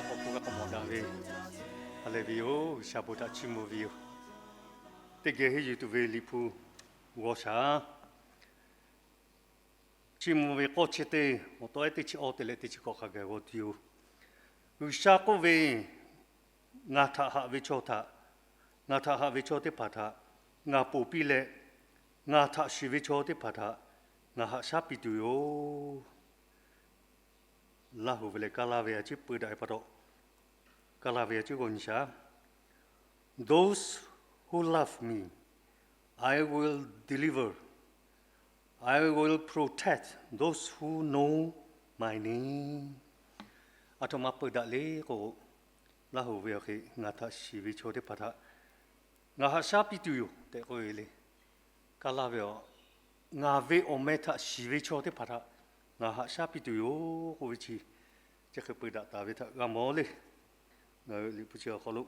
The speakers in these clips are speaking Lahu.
Awˬ to g'a k'awꞈ mawˬ daꞈ ve, ha lehˬ ve yoˬ. G'uiˬsha bon htaꞈ chiˇ mvuh ve yoˬ. Teˇ geh henˇ yuˬ tuˬ ve Liꞈ hpu g'aw shaˍ. Chiˇ mvuh ve k'awˇ chi teˇ, awˬ tawˆ ehˉ teˇ chi awˇ te leh teˇ chi hkawꞈ hk'a gaˬ g'aw tuˬ yoˬ. G'uiˬsha k'oˆ ve, Ngaˬ htaꞈ haꞈ ve chaw htaꞈ, ngaˬ htaꞈ haꞈ ve chaw teˇ hpaˍ htaꞈ ngaˬ ponˬ piˇ leh, ngaˬ htaꞈ shiˍ ve chaw teˇ hpaˍ htaꞈ ngaˬ haꞈ shaˉ piˇ tuˬ yoˬ. Laˇ hoꞈ ve leh Kaˇlaˇ ve a ciˉ peu daꞈ ve pa taw, Kaˇlaˇ ve a ciˉ g'aw nyi shaˍ. Those who love me, I will deliver. I will protect those who know my name. A htoꞈ ma peu daꞈ le k'o, Laˇ hoꞈ ve awˬ hk'e ngaˬ htaꞈ shiˍ ve chaw teˇ hpaˍ htaꞈ ngaˬ haꞈ shaˉ piˇ tuˬ yoˬ tehꞈ k'oˆ ve le. Kaˇlaˇ ve a, ngaˬ ve awˬ meh htaꞈ shiˍ ve chaw teˇ hpaˍ htaꞈ ngaˬ haꞈ shaˉ piˇ tuˬ yoˬ k'oˆ ve chi, chi hk'e peu daꞈ taˍ ve htaꞈ g'a mawˬ le. Ngaˬ hui Liꞈ hpu chi awˬ hk'aw lo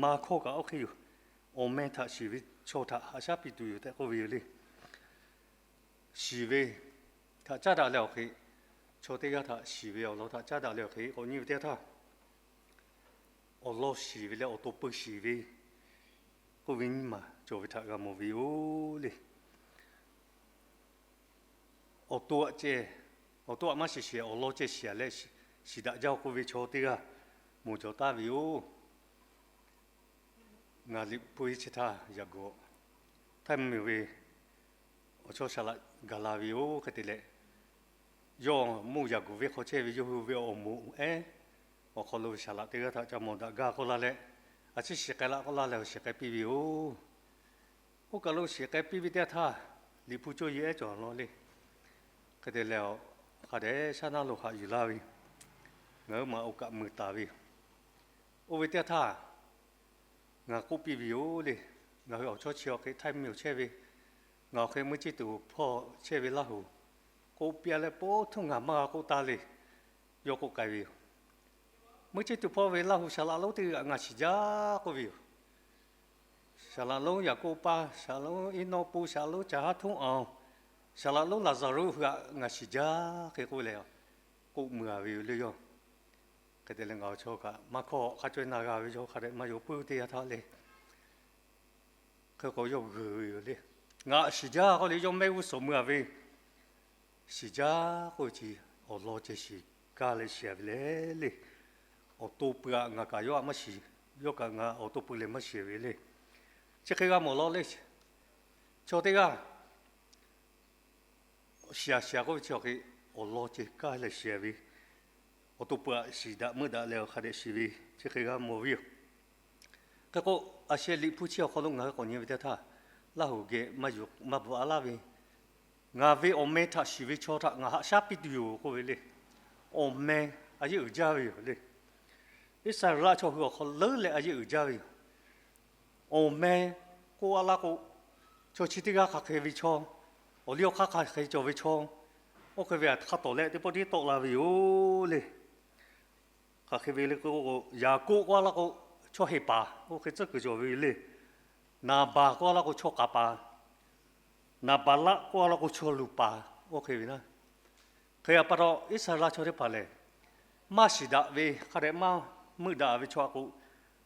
maˇ hkawˇ kaꞈ oˇ hk'e yoˬ. Awˬ meh htaꞈ shiˍ ve chaw htaꞈ haꞈ shaˉ piˇ tuˬ yoˬ tehꞈ k'oˆ ve yoˬ le. Shiˍ ve htaꞈ caˉ daꞈ leh awˬ hk'e, chaw teˇ g'aˇ htaꞈ shiˍ ve awˬ lawn htaꞈ caˉ daꞈ leh awˬ hk'e k'awꞈ nyi ve teˇ htaˇ, awˬ lawn shiˍ ve leh awˬ to peu shiˍ ve k'oˆ ve nyiˇ maˬ cawˬ ve htaꞈ g'a mawˬ ve yoˬ le. Awˬ to aꞈ ceh, awˬ to aꞈ maˇ shiˍ shiˍ, awˬ lawn ceh shiˍ leh shiˍ daꞈ jaˇ k'oˆ ve chaw teˇ g'aˇ mawˬ cawˬ taˍ ve yoˬ. Ngaˬ Liꞈ hpu chi htaˇ yaꞈ g'awꞈ Htaiˇ mvuhˇmiˬ ve awˬ chawˇ saˍ laꞈ gaˬ la ve yoˬ. Hk'e te leh, yawˇ mvuhˇ yaꞈ g'oˍ venˇ hk'aw chehˇ ve yawˇ hui ve awˬ moˍ ehˉ awˬ hk'aw lo ve saˍ laꞈ teˇ g'aˇ htaꞈ ca mawˬ daꞈ gaˇ k'oˆ laˇ leh, a ciˉ shiˍ k'ai laˇ k'oˆ laˇ leh awˬ shiˍ k'ai piˇ ve yoˬ. Oˇ kaˬ lo shiˍ k'ai piˇ ve teˇ g'aˇ htaˇ, Liꞈ hpu cawˇ yehˬ ehˉ cawˬ law le. Hk'e te leh, hk'a dehꞈ shaˉ naˉ lo haꞈ yuˬ laˇ ve, ngaˬ hui maˬ oˇ kaꞈ mui taˍ ve yoˬ. Oˇ ve teˇ g'aˇ htaˇ, ngaˬ k'oˆ piˇ ve yoˬ le. Ngaˬ hui awˬ chawˇ chi awˬ hk'e Htaiˇ mvuhˇmiˬ awˬ chehˇ ve, ngaˬ awˬ hk'e muˇ ceˇ tuˬ hpawˇ chehˇ ve Laˇ hoꞈ k'oˆ piˇ leh, po htuˇ ngaˬ maˇ g'a k'oˆ taˍ le. Yawˇ k'oˆ k'ai ve yoˬ. Muˇ ceˇ tuˬ hpawˇ ve Laˇ hoꞈ saˍ laꞈ lonˉ teˇ g'aˇ ngaˬ shiˍ jaˇ k'oˆ ve yoˬ. Saˍ laꞈ lonˉ Yaˍkoˆ pa, saˍ laꞈ lonˉ Eˇnawˇ pu, saˍ laꞈ lonˉ Caˬ haˉ htuˉ awˬ, saˍ laꞈ lonˉ Laˍzaˍruˆ hui htaꞈ ngaˬ shiˍ jaˇ hk'e k'oˆ leh, k'oˆ mui a ve yoˬ le yawˇ. Hk'e te leh ngaˬ awˬ chawˇ kaꞈ maˇ hkawˇ hk'a caweh na g'a ve chaw hk'a dehꞈ maˇ yaw puiˉ teˇ yanˇ htaˇ le. Hk'e k'o yawˇ g'uiˬ ve yoˬ le. Ngaˬ shiˍ jaˇ k'oˆ leh yawˇ mehˆ g'uˇ suhˍ mui a ve, shiˍ jaˇ k'oˆ ve chi awˬ lawn ceh shiˍ kaˇ leh shiˍ a ve le le. Awˬ to pui aꞈ ngaˬ kaꞈ yawˇ aꞈ maˇ shiˍ, yawˇ kaꞈ ngaˬ awˬ to pui leh maˇ shiˍ ve le. Chi hk'e g'a mawˬ law le. Chaw teˇ g'aˇ shiˍ a shiˍ a k'oˆ ve chi awˬ hk'e awˬ lawn ceh kaˇ leh shiˍ a ve, awˬ to pui aꞈ shiˍ daꞈ meuˇ daꞈ leh awˬ hk'a dehꞈ shiˍ ve chi hk'e g'a mawˬ ve yoˬ. Hk'e k'o, a sheh Liꞈ hpu chi awˬ hk'aw lo ngaˬ hui k'awꞈ nyi ve teˇ htaˇ, Laˇ hoꞈ geh maˇ yuˬ maˇ bvuhꞈ a laˇ ve, ngaˬ ve awˬ meh htaꞈ shiˍ ve chaw htaꞈ ngaˬ haꞈ shaˉ piˇ tuˬ yoˬ k'oˆ ve le. Awˬ meh a yeˇ uiˍ jaˇ ve yoˬ le. Iˉsaˍreˍlaˆ chaw hui awˬ hk'aw leuˉ leh a yeˇ uiˍ jaˇ ve yoˬ. Awˬ meh k'oˆ a laˇ k'o, chaw chi teˇ g'aˇ hk'aˬ hk'e ve chaw, awˬ liˇ awˬ hk'aˇ hk'aˬ hk'e cawˬ ve chaw, oˇ hk'e ve htaꞈ hk'a tawˍ leh teˇ pawˆ tiˉ tawˆ la ve yoˬ le. Hk'aˬ hk'e ve le k'o, Yaˍkoˆ k'oˆ a laˇ k'o, chaw heˍ paˍ oˇ hk'e tcuhˉ kuiˬ cawˬ ve le. Naˍbaˍ k'oˆ a laˇ k'o, chaw k'aˍ paˍ. Naˍbaˍlaˆ k'oˆ a laˇ k'o, chaw luˬ paˍ oˇ hk'e ve naˉ. Hk'e a pa taw, Iˉsaˍreˍlaˆ chaw teˇ hpaˍ lehˬ, maˇ shiˍ daꞈ ve hk'a dehꞈ maˇ meuˆ daꞈ ve chaw aꞈ k'o,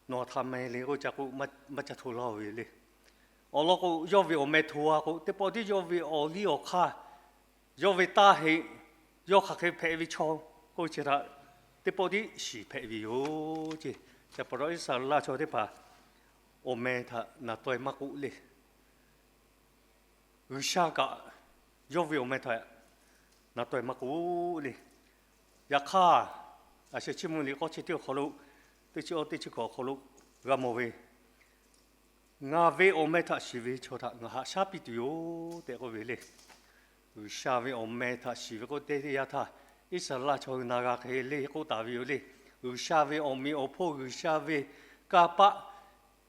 nawˬ htaꞈ meh le k'oˆ ca k'o, maˇ ca hto laˇ ve le. Awˬ lawn k'o, yawˇ ve awˬ meh hto a k'o, teˇ pawˆ tiˉ yawˇ ve awˬ liˇ awˬ hk'aˇ, yawˇ ve taˇ heꞈ, yawˇ hk'aˬ hk'e hpehꞈ ve chaw k'oˆ ve chi htaꞈ teˇ pawˆ tiˉ shiˍ hpehꞈ ve yoˬ ce. Chi pa taw Iˉsaˍreˍlaˆ chaw teˇ hpaˍ awˬ meh htaꞈ naˍ taweh maˇ k'oˆ le. G'uiˬsha kaꞈ yawˇ ve awˬ meh htaꞈ naˍ taweh maˇ k'oˆ le. Yaꞈ hk'aˇ, a sheh Chiˇ mvuh liꞈ k'awˇ chi teˇ awˬ hk'aw lo, teˇ chi awˇ teˇ chi hkawꞈ awˬ hk'aw lo g'a mawˬ ve, Ngaˬ ve awˬ meh htaꞈ shiˍ ve chaw htaꞈ ngaˬ haꞈ shaˉ piˇ tuˬ yoˬ tehꞈ k'oˆ ve le. G'uiˬsha ve awˬ meh htaꞈ shiˍ ve k'oˆ teˇ yanˇ htaˇ, Iˉsaˍreˍlaˆ chaw hui na g'a hk'e le k'oˆ taˍ ve yoˬ le. G'uiˬsha ve awˬ meꞈ awˬ hponˇ, G'uiˬsha ve kanˇ paˆ,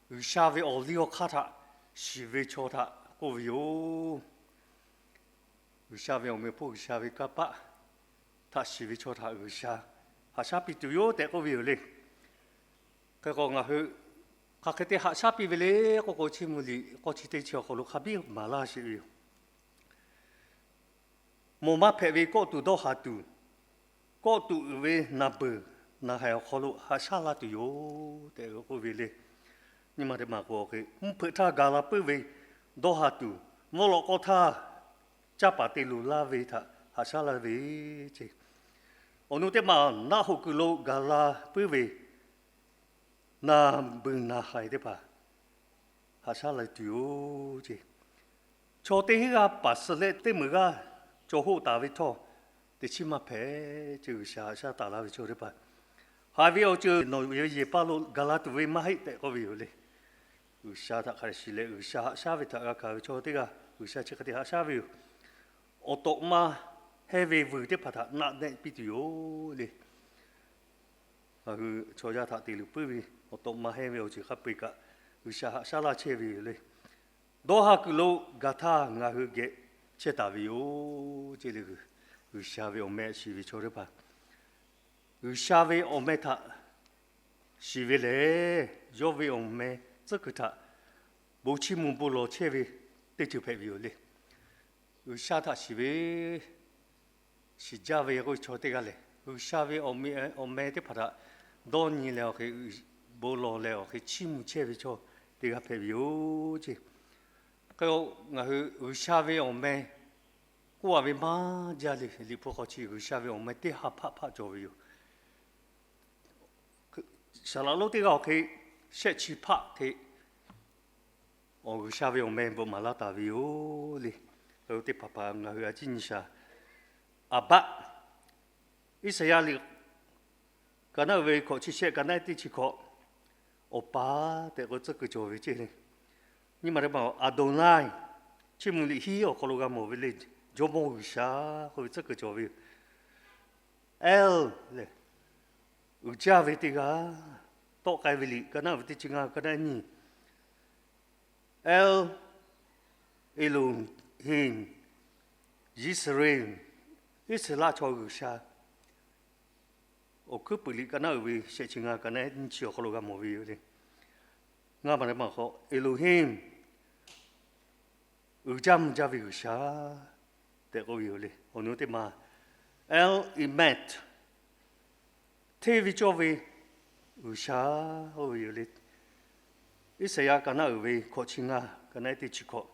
G'uiˬsha ve awˬ liˇ awˬ hk'aˇ htaꞈ shiˍ ve chaw htaꞈ k'oˆ ve yoˬ. G'uiˬsha ve awˬ meꞈ awˬ hponˇ, G'uiˬsha ve kanˇ paˆ htaꞈ shiˍ ve chaw htaꞈ G'uiˬsha haꞈ shaˉ piˇ tuˬ yoˬ tehꞈ k'oˆ ve yoˬ le. Hk'e k'o, ngaˬ hui hk'aˬ hk'e te haꞈ shaˉ piˇ ve le k'oˆ k'o, Chiˇ mvuh liꞈ k'awˇ chi teˇ chi awˬ hk'aw lo hk'a biˇ maˍ laˇ sheˍ ve yoˬ. Mawˬ maˇ hpehꞈ ve kawˆ tuˬ dawˇ haˍ tuˬ, kawˆ tuˬ uiˍ ve naˬ beuˬ, naˬ haiˬ awˬ hk'aw lo haꞈ shaˉ laˇ tuˬ yoˬ tehꞈ k'oˆ ve le. Nyi ma teˇ maˬ k'o, mvuhˇ hpeuꞈ htaˇ gaˬ la puiˉ ve dawˇ ha tuˬ, mvuhˇ lawꞈ k'aw htaˇ caˇ paˍ te luˬ laˇ ve htaꞈ haꞈ shaˉ laˇ ve ce. Awˬ nu teˇ maˬ naˆ hoꞈ kuiˬ lo gaˬ la puiˉ ve naˬ beuˬ naˬ haiˬ teˇ hpaˍ haꞈ shaˉ laˇ tuˬ yoˬ ce. Chaw teˇ hinˉ g'aˇ paˍ suh leh teˇ meunˍ g'aˇ cawˬ hoˆ taˍ ve htawˇ, teꞈ chiˉ maˇ hpehꞈ ce. G'uiˬsha haꞈ shaˉ taˍ laˇ ve chaw teˇ hpaˍ, haiˬ ve awˬ ceuˬ nawˬ ve yehˬ pa lo gaˬ la tuˬ ve maˇ heˆ tehꞈ k'oˆ ve yoˬ le. G'uiˬsha htaꞈ hk'a shiˍ leh G'uiˬsha haꞈ shaˉ ve htaꞈ g'a hkanˍ ve chaw teˇ g'aˇ G'uiˬsha chi hk'e te haꞈ shaˉ ve yoˬ. Awˬ tawꞈ ma heh ve vuiˬ teˇ hpaˍ htaꞈ naˆ nehˆ piˇ tuˬ yoˬ le. Ngaˬ hui chaw yaˇ htaꞈ te luˬ puiˉ ve awˬ tawꞈ ma heh ve awˬ ceuˬ hk'a peu-eˬ kaꞈ G'uiˬsha haꞈ shaˉ laˇ chehˇ ve yoˬ le. Dawˇ ha kuiˬ lo gaˬ htaˇ ngaˬ hui geh chehˇ taˍ ve yoˬ ce le. G'uiˬsha ve awˬ meh shiˍ ve chaw teˇ hpaˍ, G'uiˬsha ve awˬ meh htaꞈ shiˍ ve lehˬ, yawˇ ve awˬ meh tcuhˉ kuiˬ htaꞈ bon chiˇ mvuh bon lawˬ chehˇ ve teˇ ceuˬ hpehꞈ ve yoˬ le. G'uiˬsha htaꞈ shiˍ ve, shiˍ jaˇ ve k'oˆ ve chaw teˇ g'aˇ lehˬ, G'uiˬsha ve awˬ meh teˇ hpaˍ htaꞈ dawˇ nyi leh awˬ hk'e bon lawˬ leh awˬ hk'e chiˇ mvuh chehˇ ve chaw teˇ g'aˇ hpehꞈ ve yoˬ ce. Hk'e k'o, ngaˬ hui G'uiˬsha ve awˬ meh k'oˆ a ve maˇ jaˇ le. Liꞈ hpu hk'aw chi G'uiˬsha ve awˬ meh teˇ ha hpaˆ hpaˆ cawˬ ve yoˬ. Saˍ laꞈ lonˉ teˇ g'aˇ awˬ hk'e shehˆ chi hpaˆ hk'e awˬ G'uiˬsha ve awˬ meh bvuhꞈ maˍ laˇ taˍ ve yoˬ le. Teˇ hpaˍ hpaˍ ngaˬ hui a ciˉ nyi shaˍ. Aˍbaˆ, Iˉsaˍyaˆ liꞈ ka naˆ uiˍ ve hkawꞈ chi shehˆ ka naˆ teˇ chi hkawꞈ, Awˬ pa tehꞈ k'oˆ tcuhˉ kuiˬ cawˬ ve ce le. Nyi ma teˇ maˬ Aˍdoˍnaˆ, chiˇ mvuh liꞈ hiˉ awˬ hk'aw lo g'a mawˬ ve le. Jawˇmawˇ G'uiˬsha k'oˆ ve tcuhˉ kuiˬ cawˬ ve yoˬ. El lehˬ, uiˍ jaˇ ve teˇ g'aˇ. Tawˆ k'ai ve liꞈ ka naˆ uiˍ ve teˇ chi ngaˇ ka naˆ nyiˇ, El Elohim, Yisrael, Iˉsaˍreˍlaˆ chaw G'uiˬsha. Awˬ hkuiˉ puiˍ liꞈ ka naˆ uiˍ ve shehˆ chi ngaˇ ka naˆ nyiˇ chi awˬ hk'aw lo g'a mawˬ ve yoˬ le. Ngaˇ maˬ teˇ maˬ k'o, Elohim, uiˍ jaˇ mvuh jaˇ ve G'uiˬsha tehꞈ k'oˆ ve yoˬ le. Awˬ nu teˇ maˬ El Emet, hteˇ ve cawˇ ve G'uiˬsha k'oˆ ve yoˬ le. Iˉsaˍyaˆ ka naˆ uiˍ ve hkawꞈ chi ngaˇ ka naˆ teˇ chi hkawꞈ,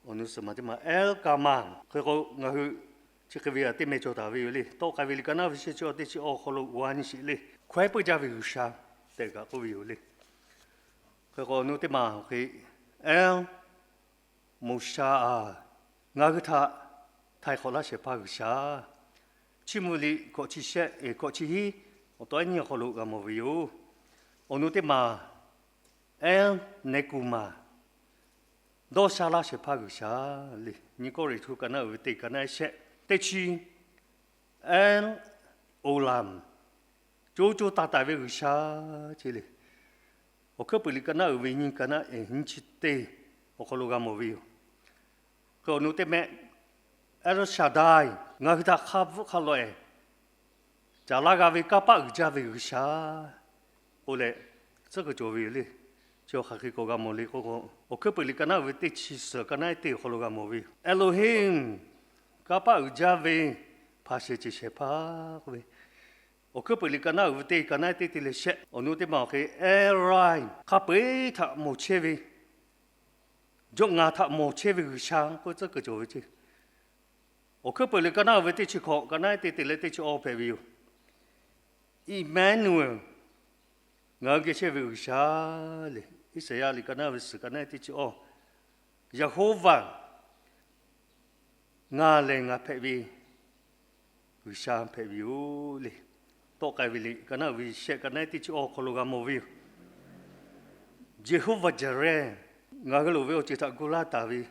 awˬ nu suhˍ maˬ teˇ maˬ El Kama. Hk'e k'o, ngaˬ hui chi hk'e ve a teˇ meh cawˬ taˍ ve yoˬ le. Tawˆ k'ai ve liꞈ ka naˆ uiˍ ve shehˆ chi awˬ teˇ chi awˬ hk'aw lo g'a nyi sheˍ le. Hkawehˉ peuˇ jaˇ ve G'uiˬsha tehꞈ kaꞈ k'oˆ ve yoˬ le. Hk'e k'o, awˬ nu teˇ maˬ awˬ hk'e El Moˍsha a, ngaˬ hui htaꞈ htaiˍ hk'awꞈ laˇ shehˍ hpaˇ G'uiˬsha. Chiˇ mvuh liꞈ hkawꞈ chi shehˆ, hkawꞈ chi hiˉ, awˬ taw ehˉ nyiˇ awˬ hk'aw lo g'a mawˬ ve yoˬ. Awˬ nu teˇ maˬ El Nekuma, dawˇ sha laˇ shehˍ hpaˇ G'uiˬsha le. Nyi Kawˇrenˍhtuˆ ka naˆ uiˍ ve teˇ ka naˆ ehˉ shehˆ teˇ chi, El Olam, co co taiˍ taiˍ ve G'uiˬsha ce le. Awˬ hkuiˉ puiˍ liꞈ ka naˆ uiˍ ve nyiˇ ka naˆ ehˉ nyiˇ chi teˇ awˬ hk'aw lo g'a mawˬ ve yoˬ. Hk'e awˬ nu teˇ meh El Shaddai, ngaˬ hui htaꞈ hk'a bvuhˆ hk'a lawꞈ-e caˍ laˇ g'a ve kanˇ paˆ uiˍ jaˇ ve G'uiˬsha k'oˆ leh tcuhˉ kuiˬ cawˬ ve yoˬ le. Chi awˬ hk'aˬ hk'e k'awꞈ g'a mawˬ le k'oˆ k'o, awˬ hkuiˉ puiˍ liꞈ ka naˆ uiˍ ve teˇ chi suhˍ ka naˆ ehˉ teˇ awˬ hk'aw lo g'a mawˬ ve yoˬ. Elohim, kanˇ paˆ uiˍ jaˇ ve hpanˍ shehˍ ceˬ shehˍ hpaˇ k'oˆ ve, awˬ hkuiˉ puiˍ liꞈ ka naˆ uiˍ ve teˇ ka naˆ ehˉ teˇ teˇ leh shehˆ. Awˬ nu teˇ maˬ awˬ hk'e Elohim, hk'a peu-eˬ htaꞈ mawˬ chehˇ ve, jawꞈ ngaˬ htaꞈ mawˬ chehˇ ve G'uiˬsha k'oˆ tcuhˉ kuiˬ cawˬ ve ce. Awˬ hkuiˉ puiˍ liꞈ ka naˆ uiˍ ve teˇ chi hkawꞈ ka naˆ ehˉ teˇ teˇ leh teˇ chi awˇ hpehꞈ ve yoˬ. Iˍmaˍnuˍehˍ, ngaˬ hui geh chehˇ ve G'uiˬsha le. Iˉsaˍyaˆ liꞈ ka naˆ uiˍ ve suhˍ ka naˆ ehˉ teˇ chi awˇ, Yeˍhoˍvaˍ, ngaˬ lehˬ ngaˬ hpehꞈ ve G'uiˬsha hpehꞈ ve yoˬ le. Tawˆ k'ai ve liꞈ ka naˆ uiˍ ve shehˆ ka naˆ ehˉ teˇ chi awˇ hk'aw lo g'a mawˬ ve yoˬ. Yeˍhoˍvaˍjaˍrehˍ, ngaˬ hui loˍ ve awˬ ceuˬ htaꞈ gu laˇ taˍ ve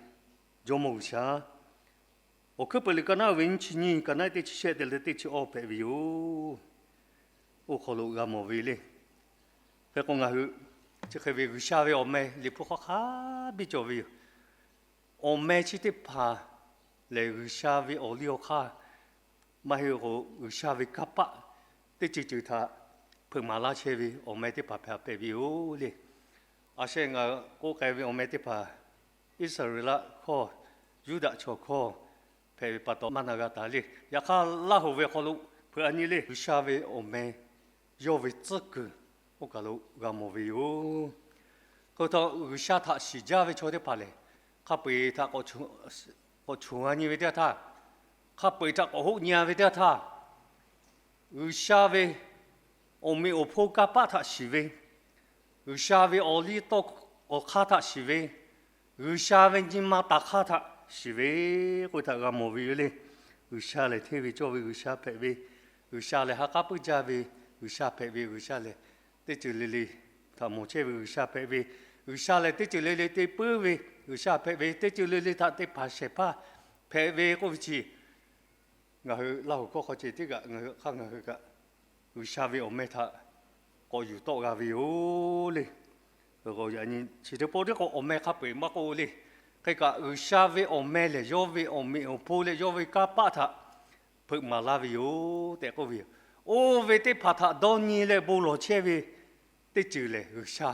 Jawˇmawˇ G'uiˬsha. Awˬ hkuiˉ puiˍ liꞈ ka naˆ uiˍ ve nyiˇ chi nyiˇ ka naˆ ehˉ teˇ chi shehˆ teˇ leh teˇ chi awˇ hpehꞈ ve yoˬ. Oˇ hk'aw lo g'a mawˬ ve le. Hk'e k'o ngaˬ hui chi hk'e ve G'uiˬsha ve awˬ meh liꞈ hpu hk'aw hk'a biˇ cawˬ ve yoˬ. Awˬ meh chi teˇ hpaˍ lehˬ, G'uiˬsha ve awˬ liˇ awˬ hk'aˇ maˇ heˆ k'o, G'uiˬsha ve kanˇ paˆ teˇ ceuˬ ceuˬ htaꞈ hpeuꞈ maˍ laˇ chehˇ ve awˬ meh teˇ hpaˍ hpehꞈ ve yoˬ le. A sheh ngaˬ k'oˆ k'ai ve awˬ meh teˇ hpaˍ Iˉsaˍreˍlaˆ hkawˇ, Yuˇdaꞈ chaw hkawˇ hpehꞈ ve pa taw maˇ na g'a taˍ le. Yaꞈ hk'aˇ, Laˇ hoꞈ ve awˬ hk'aw lo Hpeuꞈ a nyi le, G'uiˬsha ve awˬ meh yawˇ ve tcuhˉ kuiˬ oˇ kaˬ lo g'a mawˬ ve yoˬ. Hk'e te, G'uiˬsha htaꞈ shiˍ jaˇ ve chaw teˇ hpaˍ lehˬ, hk'a peu-eˬ htaꞈ k'awꞈ choˬ a nyi ve teˇ g'aˇ htaˇ, hk'a peu-eˬ htaꞈ k'awꞈ hoˆ nyi a ve teˇ g'aˇ htaˇ, G'uiˬsha ve awˬ meꞈ awˬ hponˇ kanˇ paˆ htaꞈ shiˍ ve, G'uiˬsha ve awˬ liˇ tawˇ awˬ hk'aˇ htaꞈ shiˍ ve, G'uiˬsha ve nyi ma taˍ hk'aˇ htaꞈ shiˍ ve k'oˆ ve htaꞈ g'a mawˬ ve yoˬ le. G'uiˬsha lehˬ hteˇ ve cawˇ ve G'uiˬsha hpehꞈ ve, G'uiˬsha lehˬ ha k'aˉ puiˉ jaˇ ve G'uiˬsha hpehꞈ ve, G'uiˬsha lehˬ teˇ ceuˬ le le htaꞈ mawˬ chehˇ ve G'uiˬsha hpehꞈ ve, G'uiˬsha lehˬ teˇ ceuˬ le le te puiˉ ve G'uiˬsha hpehꞈ ve, teˇ ceuˬ le le htaꞈ te hpanˍ shehˍ hpaˇ hpehꞈ ve k'oˆ ve chi, ngaˬ hui Laˇ huˍ hkawˇ hk'aw ceh tiˉ kaꞈ ngaˬ hui hk'aˇ ngaˬ hui kaꞈ G'uiˬsha ve awˬ meh htaꞈ k'awꞈ yuˬ tawˆ g'a ve yoˬ le. Chi teˇ pawˆ tiˉ k'o awˬ meh hk'a peu-eˬ maˇ k'oˆ le. Hk'e kaꞈ G'uiˬsha ve awˬ meh lehˬ yawˇ ve awˬ meꞈ awˬ hponˇ leh yawˇ ve kanˇ paˆ htaꞈ hpeuꞈ maˍ laˇ ve yoˬ tehꞈ k'oˆ ve yoˬ. Oˇ ve teˇ hpaˍ htaꞈ dawˇ nyi leh bon lawˬ chehˇ ve teˇ ceuˬ lehˬ, G'uiˬsha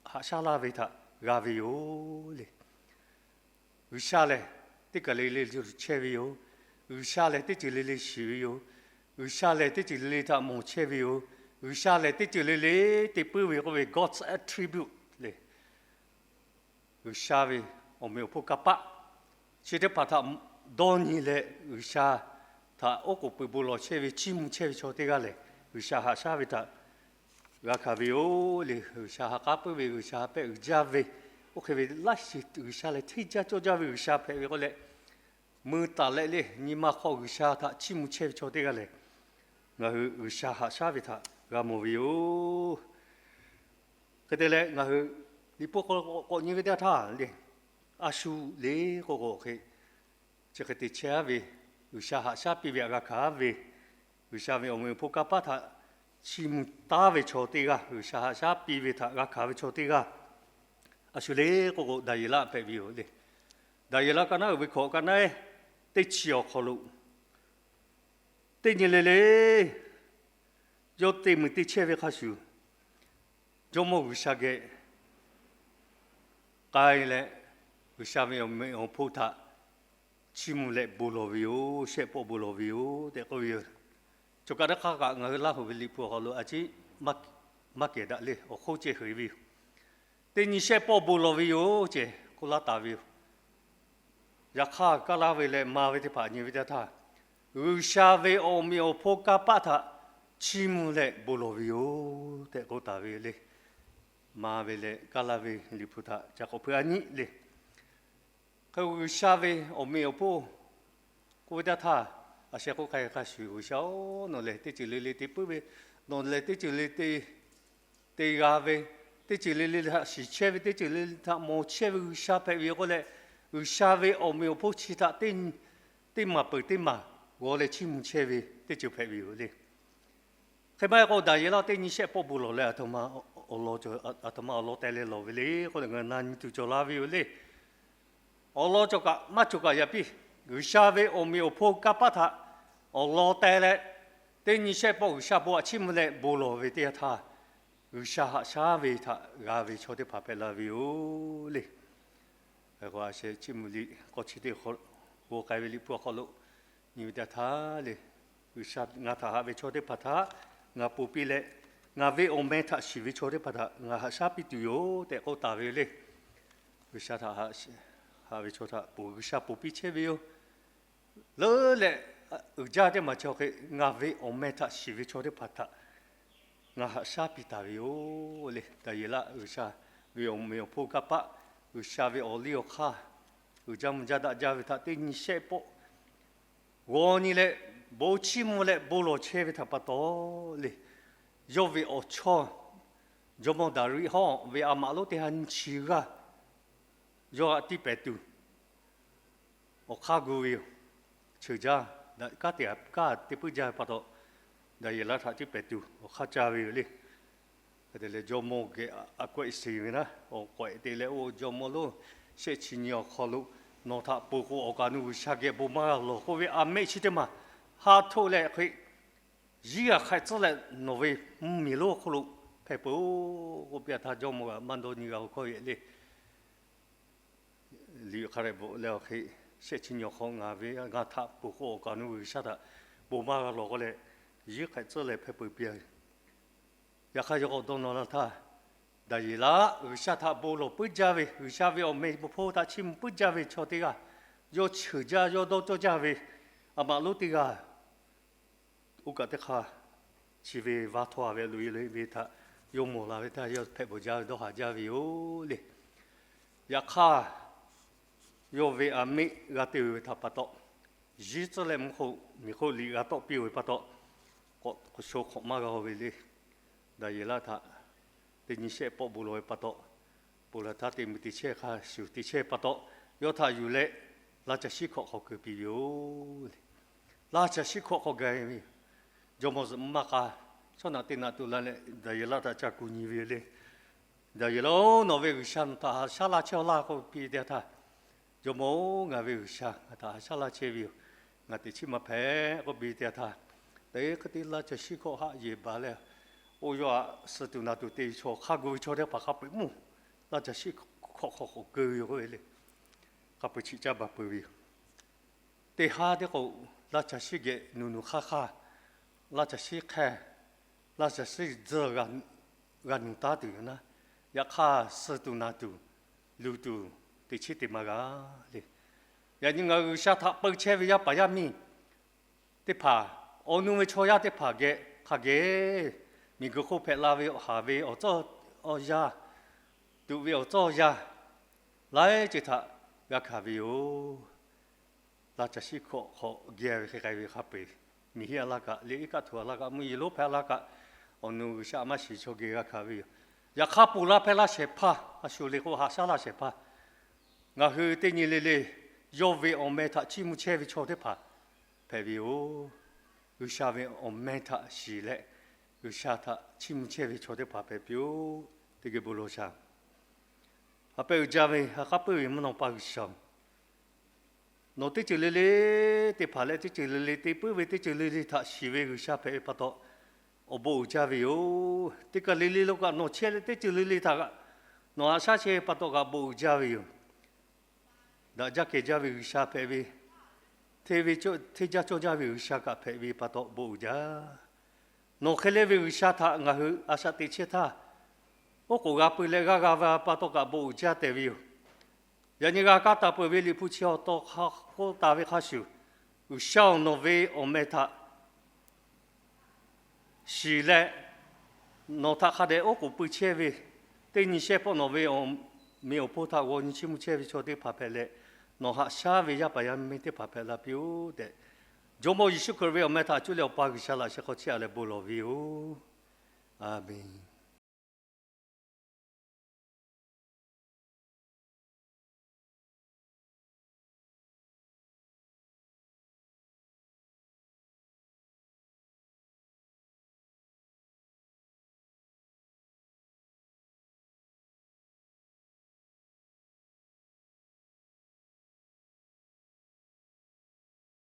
haꞈ shaˉ laˇ ve htaꞈ g'a ve yoˬ le. G'uiˬsha lehˬ teˇ kaˬ le le chehˇ ve yoˬ. G'uiˬsha lehˬ teˇ ceuˬ le le shiˍ ve yoˬ. G'uiˬsha lehˬ teˇ ceuˬ le le htaꞈ mawˬ chehˇ ve yoˬ. G'uiˬsha lehˬ teˇ ceuˬ le le te puiˉ ve k'oˆ ve God's attribute le. G'uiˬsha ve awˬ meꞈ awˬ hponˇ kanˇ paˆ chi teˇ hpaˍ htaꞈ dawˇ nyi leh G'uiˬsha htaꞈ oˉ k'oˍ pui bon lawˬ chehˇ ve, chiˇ mvuh chehˇ ve chaw teˇ g'aˇ lehˬ, G'uiˬsha haꞈ shaˉ ve htaꞈ g'a hkanˍ ve yoˬ le. G'uiˬsha ha k'aˉ puiˉ ve, G'uiˬsha ha pehˆ uiˍ jaˇ ve, oˇ hk'e ve laˇ shiˍ G'uiˬsha lehˬ hteˇ jaˇ cawˇ jaˇ ve G'uiˬsha hpehꞈ ve k'oˆ leh, mui taˍ leh le nyi ma hk'aw G'uiˬsha htaꞈ chiˇ mvuh chehˇ ve chaw teˇ g'aˇ lehˬ, ngaˬ hui G'uiˬsha haꞈ shaˉ ve htaꞈ g'a mawˬ ve yoˬ. Hk'e te leh ngaˬ hui Liꞈ hpu k'awꞈ nyi ve teˇ g'aˇ htaˇ le, a shu le k'oˆ k'o hk'e, chi hk'e te chehˇ ve, G'uiˬsha haꞈ shaˉ piˇ ve htaꞈ g'a hkanˍ ve, G'uiˬsha ve awˬ meꞈ awˬ hponˇ kanˇ paˆ htaꞈ chiˇ mvuh taˉ ve chaw teˇ g'aˇ, G'uiˬsha haꞈ shaˉ piˇ ve htaꞈ g'a hkanˍ ve chaw teˇ g'aˇ, a shu le k'oˆ k'o Daˍyeˍlaˆ hpehꞈ ve yoˬ le. Daˍyeˍlaˆ ka naˉ uiˍ ve hkawꞈ ka naˉ teˇ chi awˬ hk'aw lo, teˇ nyi le le yawˇ te mui te chehˇ ve hk'a shuˍ, Jawˇmawˇ G'uiˬsha geh k'ai leh, G'uiˬsha ve awˬ meꞈ awˬ hponˇ htaꞈ chiˇ mvuh leh bon lawˬ ve yoˬ, shehˆ pawˆ bon lawˬ ve yoˬ tehꞈ k'oˆ ve yoˬ. Cawˬ kaꞈ teˇ hk'aˇ kaꞈ ngaˬ hui Laˇ huˍ ve Liꞈ hpu awˬ hk'aw lo a ciˉ maˇ kehˬ daꞈ le, awˬ hk'oˆ ceh heuˬ e ve yoˬ. Teˇ nyi shehˆ pawˆ bon lawˬ ve yoˬ ceh k'oˆ laˇ taˍ ve yoˬ. Yaꞈ hk'aˇ, kaˇ laˇ ve leh ma ve teˇ hpaˍ nyi ve teˇ htaˇ, G'uiˬsha ve awˬ meꞈ awˬ hponˇ kanˇ paˆ htaꞈ chiˇ mvuh leh bon lawˬ ve yoˬ tehꞈ k'oˆ taˍ ve le. Ma ve leh kaˇ laˇ ve Liꞈ hpu htaꞈ ca k'awꞈ hpeuꞈ a nyi le. Hk'e G'uiˬsha ve awˬ meꞈ awˬ hponˇ k'oˆ ve teˇ htaˇ, a sheh k'oˆ k'ai hk'a shuˍ, G'uiˬsha-oˬ, nawˬ lehˬ teˇ ceuˬ le le te puiˉ ve, nawˬ lehˬ teˇ ceuˬ le le te g'a ve, teˇ ceuˬ le le htaꞈ shiˍ chehˇ ve, teˇ ceuˬ le le htaꞈ mawˬ chehˇ ve G'uiˬsha hpehꞈ ve yoˬ k'oˆ leh, G'uiˬsha ve awˬ meꞈ awˬ hponˇ chi htaꞈ teˇ maˬ peuˬ teˇ maˬ g'aw leh chiˇ mvuh chehˇ ve teˇ ceuˬ hpehꞈ ve yoˬ le. Hk'e maˇ heˆ k'o, Daˍyeˍlaˆ teˇ nyi shehˆ pawˆ bon lawˬ leh, aˬ htoꞈ ma awˬ lawn cawˬ, aˬ htoꞈ ma awˬ lawn teh leh lawˬ ve le k'oˆ leh ngaˬ na nyi tuˬ cawˬ la ve yoˬ le. Awˬ lawn cawˬ kaꞈ maˇ cawˬ kaꞈ yaꞈ piˇ, G'uiˬsha ve awˬ meꞈ awˬ hponˇ kanˇ paˆ htaꞈ awˬ lawn teh leh, teˇ nyi shehˆ pawˆ G'uiˬsha bon htaꞈ chiˇ mvuh leh bon lawˬ ve teˇ yanˇ htaˇ, G'uiˬsha haꞈ shaˉ ve htaꞈ g'a ve chaw teˇ hpaˍ hpehꞈ la ve yoˬ le. Hk'e k'o, a sheh chiˇ mvuh liꞈ k'awˇ chi teˇ hk'aw g'aw k'ai ve Liꞈ hpu awˬ hk'aw lo nyi ve teˇ htaˇ le, G'uiˬsha ngaˬ htaꞈ haꞈ ve chaw teˇ hpaˍ htaꞈ ngaˬ ponˬ piˇ leh, ngaˬ ve awˬ meh htaꞈ shiˍ ve chaw teˇ hpaˍ htaꞈ ngaˬ haꞈ shaˉ piˇ tuˬ yoˬ tehꞈ k'oˆ taˍ ve yoˬ le. G'uiˬsha htaꞈ haꞈ ve chaw htaꞈ ponˬ, G'uiˬsha ponˬ piˇ chehˇ ve yoˬ. Leuˉ leh uiˍ jaˇ teˇ maˬ chi hk'e ngaˬ ve awˬ meh htaꞈ shiˍ ve chaw teˇ hpaˍ htaꞈ ngaˬ haꞈ shaˉ piˇ taˍ ve yoˬ le. Daˍyeˍlaˆ G'uiˬsha ve awˬ meꞈ awˬ hponˇ kanˇ paˆ, G'uiˬsha ve awˬ liˇ awˬ hk'aˇ uiˍ jaˇ mvuh jaˇ daꞈ jaˇ ve htaꞈ teˇ nyi shehˆ pawˆ g'aw nyi leh bon chiˇ mvuh leh bon lawˬ chehˇ ve htaꞈ pa taw le, yawˇ ve awˬ chawˇ jawˇmawˇ Daˍriˆ hawˉ ve a maꞈ lonˉ teˇ ha nyi chi g'aˇ yawˇ htaꞈ tiˇ pehˍ tuˬ awˬ hk'aˇ gu ve yoˬ. Cheuˬ jaˇ, kanˉ te kanˉ te puiˉ jaˇ ve pa taw, Daˍyeˍlaˆ htaꞈ tiˇ pehˍ tuˬ awˬ hk'aˇ ca ve yoˬ le. Hk'e te leh jawˇmawˇ geh a kawehˆ sheˍ ve naˉ, awˬ k'awehꞈ te leh, Oˇ jawˇmawˇ lonˉ, shehˆ chi nyi awˬ hk'aw lo nawˬ htaꞈ ponˬ k'o, awˬ kaˍ awˬ nu G'uiˬsha geh bon maˇ g'a lawˬ k'oˆ ve a mehˆ chi teˇ maˬ ha htoˆ leh hk'e, yiˉ g'a hk'ai tcuhˉ leh nawˬ ve mvuhˇmiˬ lonˉ awˬ hk'oˆ lo hpehˇ peuˬ-oˬ k'oˆ piˇ a htaˇ, jawˇmawˇ g'a maˇ dawˇ nyi g'a awˬ hkawˇ yehˬ le. Liꞈ hk'a dehꞈ bvuhꞈ leh awˬ hk'e, shehˆ chi nyi awˬ hk'aw ngaˬ ve ngaˬ htaꞈ ponˬ k'o, awˬ kaˍ awˬ nu G'uiˬsha htaꞈ bon maˇ g'a lawˬ k'oˆ leh, Yiˉ hk'ehꞈ tcuhˇ leh hpehˇ peuˬ piˇ-a ve. Yaꞈ hk'aˇ, yawˇ k'awꞈ dawˇ nawˇ laˇ htaˇ, Daˍyeˍlaˆ G'uiˬsha htaꞈ bon lawˬ puiˉ jaˇ ve, G'uiˬsha ve awˬ meh bon hpawˇ htaꞈ chiˇ mvuh puiˉ jaˇ ve chaw teˇ g'aˇ, yawˇ cheuˬ jaˇ, yawˇ dawˇ cawˇ jaˇ ve, a maꞈ lonˉ teˇ g'aˇ, oˇ kaꞈ teˇ hk'aˇ chi ve vaˇ htawˇ-a ve loꞈ-e le ve htaꞈ yawˇ mawˬ la ve htaˇ, yawˇ hpehꞈ bawˬ jaˇ ve dawˇ haˍ jaˇ ve yoˬ le. Yaꞈ hk'aˇ, yawˇ ve a miˆ g'a te ve htaꞈ pa taw, yiˉ tcuhˇ leh mvuhˇ hk'oˆ miˬ hk'oˆ liꞈ g'a tawˆ piˇ-oˬ ve pa taw, k'awꞈ k'awꞈ sho hk'awꞈ maˇ g'a-o ve le. Daˍyeˍlaˆ htaꞈ teˇ nyi shehˆ pawˆ bon lawˬ ve pa taw, ponˬ laˬ htaˇ te mui te chehˇ hk'a shuˍ te chehˇ pa taw, yawˇ htaꞈ yuˬ leh laˇ caˬ shiˉ hkawꞈ hk'aw keu piˇ ve yoˬ le. Laˇ caˬ shiˉ hkawꞈ hk'aw gaˬ ve, jawˇmawˇ zuhꞈ mvuhˇ maˇ k'a, chaw naꞈ teˇ naꞈ tuˬ la leh Daˍyeˍlaˆ htaꞈ ca kuˬ nyi ve le. Daˍyeˍlaˆ-oˬ, nawˬ ve G'uiˬsha nawˬ htaꞈ haꞈ shaˉ laˇ chehˇ-aw laˇ k'oˆ piˇ teˇ yanˇ htaˇ, jawˇmawˇ-oˬ, ngaˬ ve G'uiˬsha ngaˬ htaꞈ haꞈ shaˉ laˇ chehˇ ve yoˬ. Ngaˬ teꞈ chiˉ maˇ hpehꞈ k'oˆ piˇ teˇ yanˇ htaˇ, teˇ hk'e te laˇ caˬ shiˉ hkawꞈ haˆ yehˬ baˬ leh, oˇ yawˇ htaꞈ suh tuˬ naˬ tuˬ te ve chaw, hk'a gu ve chaw teˇ hpaˍ hk'a peu-eˬ mvuhˇ laˇ caˬ shiˉ hkawꞈ hk'aw k'awꞈ keu ve yoˬ k'oˆ ve le. Hk'a peu-eˬ chiꞈ caˇ baˬ peuˬ ve yoˬ. Teˇ haˉ teˇ k'o, laˇ caˬ shiˉ geh nuˬ nuˬ hk'aˇ hk'aˇ, laˇ caˬ shiˉ hk'aˇ, laˇ caˬ shiˉ tzuhˇ g'a nuˬ taˉ tuˬ yoˬ naˉ, yaꞈ hk'aˇ suh tuˬ naˬ tuˬ, luˬ tuˬ, teꞈ chiˉ te maˇ g'a le. Yaꞈ nyi ngaˬ hui G'uiˬsha htaꞈ peu chehˇ ve yaˇ paˍ yaˇ miˇ teˇ hpaˍ, awˬ nu ve chaw yaˇ teˇ hpaˍ geh hk'a geh, miˬguiˬ hk'oˆ hpehꞈ la ve awˬ haˍ ve awˬ tcuhˇ awˬ yaˇ, tuꞈ ve awˬ tcuhˇ awˬ yaˇ, laiˉ ceuˬ htaꞈ g'a hkanˍ ve yoˬ. Laˇ caˬ shiˉ hkawꞈ hk'aw geh ve hk'e k'ai ve hk'a peu-eˬ, miˬ hiˆ a laˇ kaꞈ, liꞈ iˉ kaˆ htuꞈ a laˇ kaꞈ, mvuhˇ yeˬ lonˉ hpehˇ a laˇ kaꞈ, awˬ nu G'uiˬsha maˇ shiˍ chaw geh g'a hkanˍ ve yoˬ. Yaꞈ hk'aˇ, ponˬ laˇ hpehˇ laˇ shehˍ hpaˇ a shuˍ le k'o, haꞈ shaˉ laˇ shehˍ hpaˇ ngaˬ hui teˇ nyi le le yawˇ ve awˬ meh htaꞈ chiˇ mvuh chehˇ ve chaw teˇ hpaˍ hpehꞈ ve yoˬ. G'uiˬsha ve awˬ meh htaꞈ shiˍ leh, G'uiˬsha htaꞈ chiˇ mvuh chehˇ ve chaw teˇ hpaˍ hpehꞈ piˇ-oˆ. Teˇ geh bon lawˬ shaˍ. Ha pehˇ uiˍ jaˇ ve ha k'aˉ puiˉ ve mvuhˇ naw pa G'uiˬsha-oˬ, nawˬ teˇ ceuˬ le le teˇ hpaˍ leh teˇ ceuˬ le le te puiˉ ve teˇ ceuˬ le le htaꞈ shiˍ ve G'uiˬsha hpehꞈ ve pa taw, awˬ bon uiˍ jaˇ ve yoˬ. Teˇ kaˬ le le lo kaꞈ nawˬ chehˇ leh teˇ ceuˬ le le htaꞈ kaꞈ nawˬ haꞈ shaˉ chehˇ ve pa taw kaꞈ bon uiˍ jaˇ ve yoˬ. Daꞈ jaˇ kehˬ jaˇ ve G'uiˬsha hpehꞈ ve, hteˇ ve hteˇ jaˇ cawˇ jaˇ ve G'uiˬsha kaꞈ hpehꞈ ve pa taw bon uiˍ jaˇ. Nawˬ hk'e le ve G'uiˬsha htaꞈ ngaˬ hui a shaꞈ teꞈ chehˇ htaˇ, oˉ k'oˍ g'a pui leh g'aˇ g'a va pa taw kaꞈ bon uiˍ jaˇ tehꞈ ve yoˬ. Yaꞈ nyi g'a kaˇ taˍ peuˬ ve Liꞈ hpu chi awˬ taw hk'a k'oˆ taˍ ve hk'a shuˍ, G'uiˬsha-oˬ, nawˬ ve awˬ meh htaꞈ shiˍ leh, nawˬ htaꞈ hk'a dehꞈ oˉ k'oˍ pui chehˇ ve, teˇ nyi shehˆ pawˆ nawˬ ve awˬ meꞈ awˬ hponˇ htaꞈ g'aw nyi chiˇ mvuh chehˇ ve chaw teˇ hpaˍ hpehꞈ leh, nawˬ haꞈ shaˉ ve yaˇ paˍ yaˇ miˇ teˇ hpaˍ hpehꞈ la piˇ-oˆ tehꞈ, Jawˇmawˇ Yeˍsuˆ Hkriꞈ ve awˬ meh htaꞈ cuˇ leh Awˬ pa G'uiˬsha laꞈ sheh hk'aw chehˇ a leh bon lawˬ ve yoˬ. A menˬ.